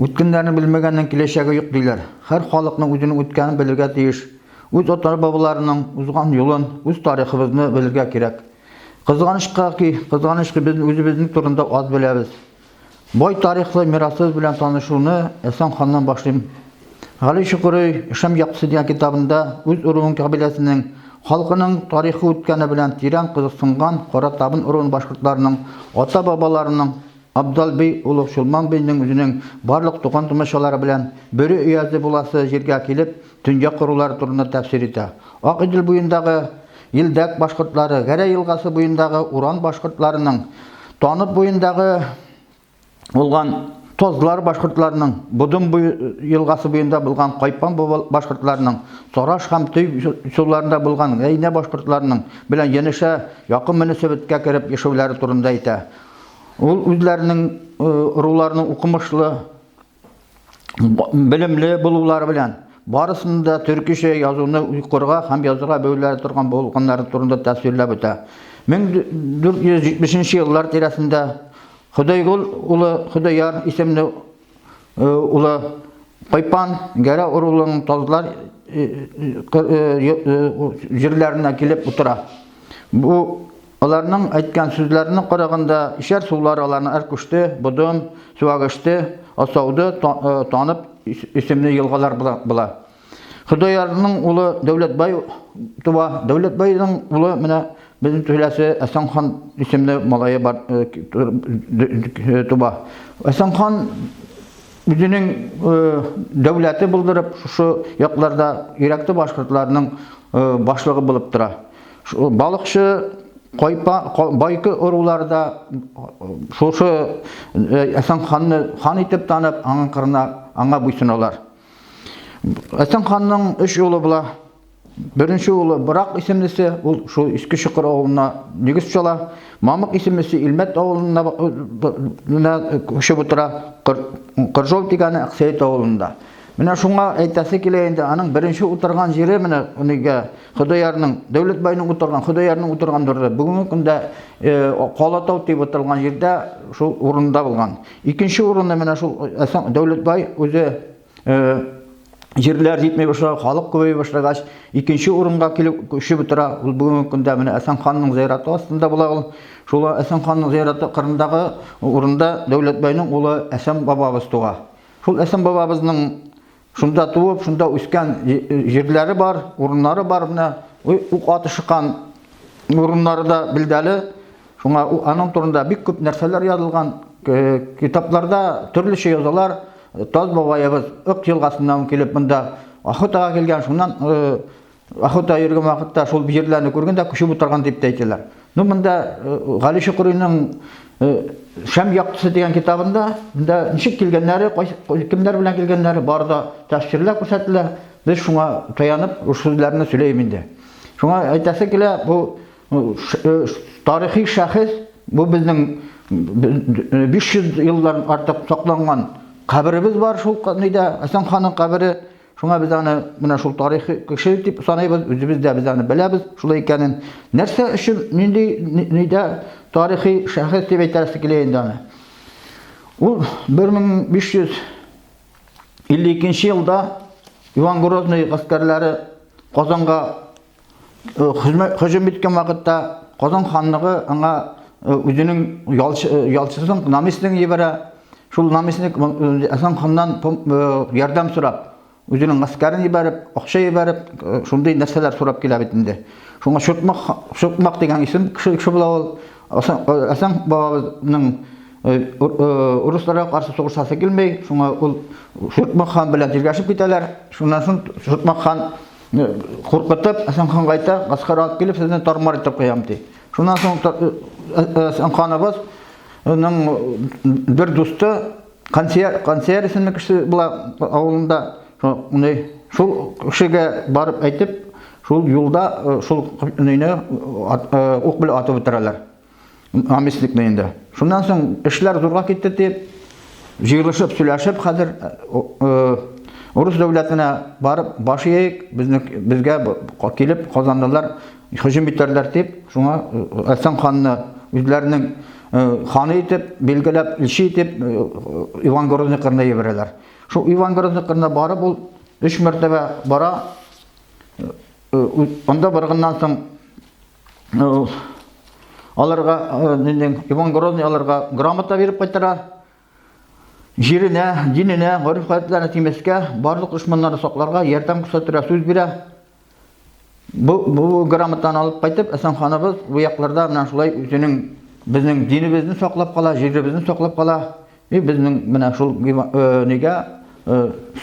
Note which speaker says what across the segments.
Speaker 1: Үткәннәрне белмәгәннең киләчәге юк диләр. Һәр халыкның үзенең үткәнен белергә тиеш. Үз ата-бабаларының узган юлын, үз тарихыбызны белергә кирәк. Кызганычка ки, кызганыч ки, без үзебезнең турында аз беләбез. Бай тарихлы мирасыбыз белән танышуны Әсән ханнан башлыйм. Гали Чокырый Шәм яктысы дигән китабында үз ыруының кабиләсенең, халкының тарихы үткәне белән тирән кызыксынган Кара Табын ыруын башкортларының ата-бабаларының Абдал бей улы Чулман бейнең үзенең барлык туган-тумачалары белән Бөре өязе буласы җиргә килеп, төньяк ырулары турында тәфсир итә. Ак Идел буендагы Илдәк башкортлары, Гәрәй елгасы буендагы Уран башкортларының, Танып буендагы булган Тозлар башкортларының, Бодым елгасы буенда булган Кайпан башкортларының, Сараш һәм Төй суларында булган Гәйнә башкортларының белән янәшә якын мөнәсәбәткә кереп яшәүләре турында әйтә. Ул үзләренең ыруларының укымышлы, белемле булулары белән барысын да төркичә язуны укырга һәм язырга белүләре торган булганнары турында тәфсирләп үтә. 1470 еллар тирәсендә Ходайгул улы Ходаяр исемле улы Кайпан Гәрә ырулының тазлар җирләренә килеп утыра. Бу аларның әйткән сүзләренә караганда, ишәр сулары аларны Әркүште, Бодым, Сувагышты, Асауды танып исемле елгалар була. Ходоярның улы Дәүләтбай туа. Дәүләтбайның улы менә безнең түләсе Әсән хан исемле малае бар туа. Әсән хан үзенең дәүләте булдырып, шушы якларда Ирәкте башкортларының башлыгы булып тора. Балыкчы Кайпа, Байкы ырулары да шушы Әсән ханны хан итеп танып, аның кырына, аңа буйсыналар. Әсән ханның өч улы була. Беренче улы Бырак исемлесе, ул шул Иске Чокыр авылына нигез сала. Мамык исемлесе Илмәт авылына күчеп утыра. Кыржол дигәне Аксәет авылында. Менә шуңа әйтәсе килә инде, аның беренче утырган җире менә нигә Ходоярның, Дәүләтбайның утырган, Ходоярның утырган җире. Бүгенге көндә Калатау дип утырган җирдә шул урында булган. Икенче урында менә шул Дәүләтбай үзе җирләр җитми башлагач, халык күбәя башлагач, икенче урынга килеп күчеп утыра. Ул бүгенге көндә менә Әсән ханның зыяраты астында була ул. Шул Әсән ханның зыяраты кырындагы урында Дәүләтбайның улы Әсән бабабыз туа. Шул Әсән бабабызның шунда туып, шунда үскән җирләре бар, урыннары бар менә. Ук атышкан урыннары да билгеле. Шуңа аның турында бик күп нәрсәләр язылган. Китапларда төрлечә язалар. Таз бабаебыз Ык елгасыннан килеп монда охотага килгән, шуннан Охота йөргән вакытта шул җирләрне күргән дә күчеп утырган дип тә әйтәләр. Ну монда Гали Шукрыйның Шәм яктысы дигән китабында монда ничек килгәннәре, кемнәр белән килгәннәре бар да тәфсирләр күрсәтелә. Без шуңа таянып шул сүзләрне сөйләйм инде. Шуңа әйтәсе килә, бу тарихи шәхес, бу безнең 500 елдан артык сакланган каберебез бар шул нидә, Әсән ханның кабере. Шуңа без аны менә шул тарихи кеше дип саныйбыз, үзебез дә без аны беләбез шулай икәнен. Нәрсә өчен, нинди нидә тарихи шәхес дип әйтәсе килә инде аны. Ул 1552 елда Иван Грозный гаскәрләре Казанга һөҗүм иткән вакытта Казан ханлыгы аңа үзенең ялчысын, наместнигын җибәрә. Шул наместник Әсән ханнан ярдәм сорап, үзенең гаскәрен җибәреп, акча җибәреп, шундый нәрсәләр сорап килә бит инде. Шуңа Чутмак, Чутмак дигән исем кеше кеше була ул. Әсән бабабызның урысларга каршы сугышасы килми, шуңа ул Чутмак хан белән тиргәшеп китәләр. Шуннан соң Чутмак хан Куркытып, Әсән ханга әйтә, гаскәр алып килеп, сезне тар-мар итеп куям, ди. Шуннан соң Әсән ханыбыз ның бер дусты Кансияр, Кансияр исемле кеше була авылында. Шул кешегә барып әйтеп, шул юлда шул нейне ук белән атып үтерәләр. Наместникны инде. Шуннан соң эшләр зурга китте дип, җыелышып, сөйләшеп хәзер урыс дәүләтенә барып баш иек, безне безгә килеп казанлылар һөҗүм итәрләр дип, шуңа Әсән ханны үзләренең ханы итеп билгеләп, илче итеп Иван Грозный кырына җибәрәләр. Шул Иван Грозный кырына барып ул өч мәртәбә бара. Анда барганнан соң аларга Иван Грозный аларга грамота биреп кайтара. Җиренә, диненә, гореф-гадәтләренә тимәскә, барлык дошманнарны сакларга, ярдәм күрсәтергә сүз бирә. Бу, бу грамотаны алып кайтып, Әсән ханыбыз бу якларда менә шулай үзенең безнең динебезне саклап кала, җиребезне саклап кала. И безнең менә шул нигә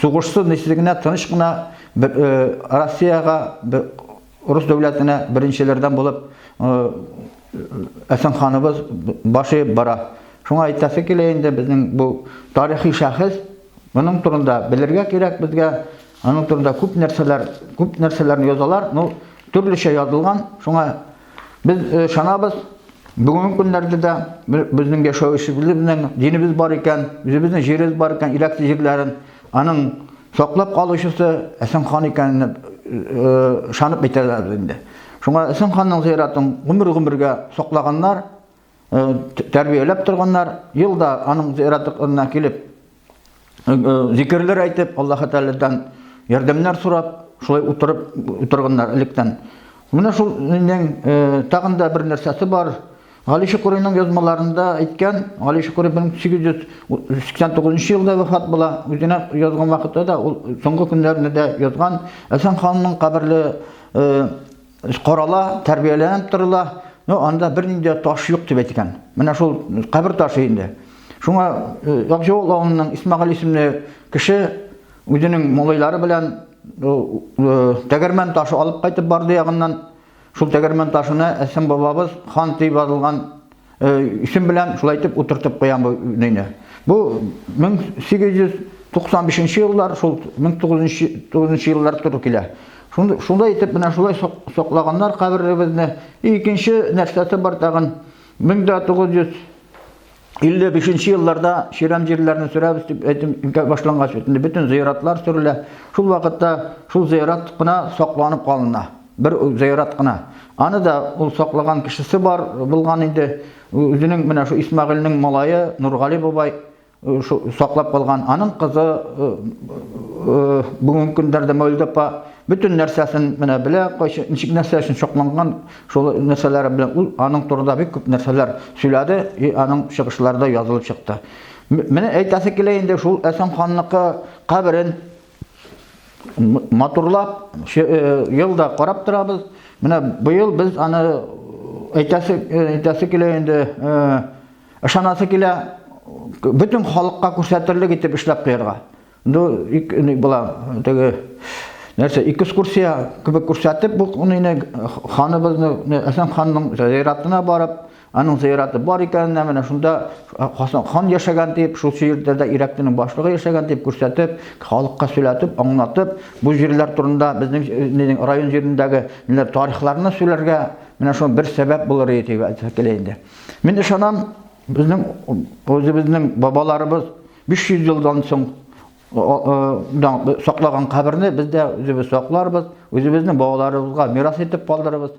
Speaker 1: сугышсыз нисез генә тыныч кына Россиягә Рус дәүләтенә беренчеләрдән булып Әсән ханыбыз баш иеп бара. Шуңа әйтәсе килә инде, безнең бу тарихи шәхес, моның турында белергә кирәк безгә. Аның турында күп нәрсәләр, күп нәрсәләрне язалар, ну, төрлечә язылган. Шуңа без ышанабыз, бүгенге көннәрдә дә безнең яшәү эшебезнең динебез бар икән, үзебезнең җиребез бар икән, иләксез җирләрен, аның саклап калучысы Әсән хан икәнен ышанып әйтәләр инде. Шуңа Әсән ханның зыяратын гомер-гомергә саклаганнар, тәрбияләп торганнар. Елда аның зыяратына килеп, зикерләр әйтеп, Аллаһы Тәгаләдән ярдәмнәр сорап, шулай утырып утырганнар электән. Менә шул нинең тагын да бер нәрсәсе бар. Гали Шукуриның язмаларында әйткән, Гали Шукури 1889 елда вафат була. Үзенә язган вакытта да ул соңгы көннәрендә дә язган. Әсән ханның каберле карала, тәрбияләнеп торыла. Но анда бернинди таш юк дип әйткән. Менә шул кабер ташы инде. Шуңа Акҗавыл авылының Исмәгыйль исемле кеше үзенең малайлары белән тәгәрмән ташы алып кайтып барды ягыннан. Шул тәгәрмән ташына Әсән бабабыз хан дип язылган исем белән шулай итеп утыртып куям бу нейне. Бу 1895 еллар, шул 1909 еллар туры килә. Шундай итеп менә шулай саклаганнар каберебезне. Икенче нәрсәсе бар тагын 1900 55 елларда чирәм җирләрне сөрәбез дип әйтем башлангач, инде бөтен зыяратлар сөрелә. Шул вакытта шул зыярат кына сакланып калына. Бер зыярат кына. Аны да ул саклаган кешесе бар булган инде. Үзенең менә шу Исмәгыйльнең малае Нургали бабай саклап калган. Аның кызы бүгенге көннәрдә Мәүлидә апа бөтен нәрсәсен менә белә, кайсы ничек нәрсә өчен сакланган, шул нәрсәләре белән ул аның турында бик күп нәрсәләр сөйләде, и аның чыгышлары да язылып чыкты. Менә әйтәсе килә инде, шул Әсән ханныкы каберен матурлап, ел да карап торабыз. Менә быел без аны әйтәсе әйтәсе килә инде, ышанасы килә, бөтен халыкка күрсәтерлек итеп эшләп куярга. Ну, була, теге нәрсә, экскурсия кебек күрсәтеп, бу инде ханыбызны, Әсән ханның зыяратына барып, аның зыяраты бар икәненә, менә шунда Хасан хан яшәгән дип, шул җирдә дә Ирәктенең башлыгы яшәгән дип күрсәтеп, халыкка сөйләтеп, аңлатып, бу җирләр турында безнең район җирендәге ниләр тарихларны сөйләргә менә шул бер сәбәп булыр иде дип әйтәсе килә инде. Мин ышанам, безнең үзебезнең бабаларыбыз 500 елдан соң саклаган каберне без дә үзебез сакларбыз, үзебезнең балаларыбызга мирас итеп калдырырбыз.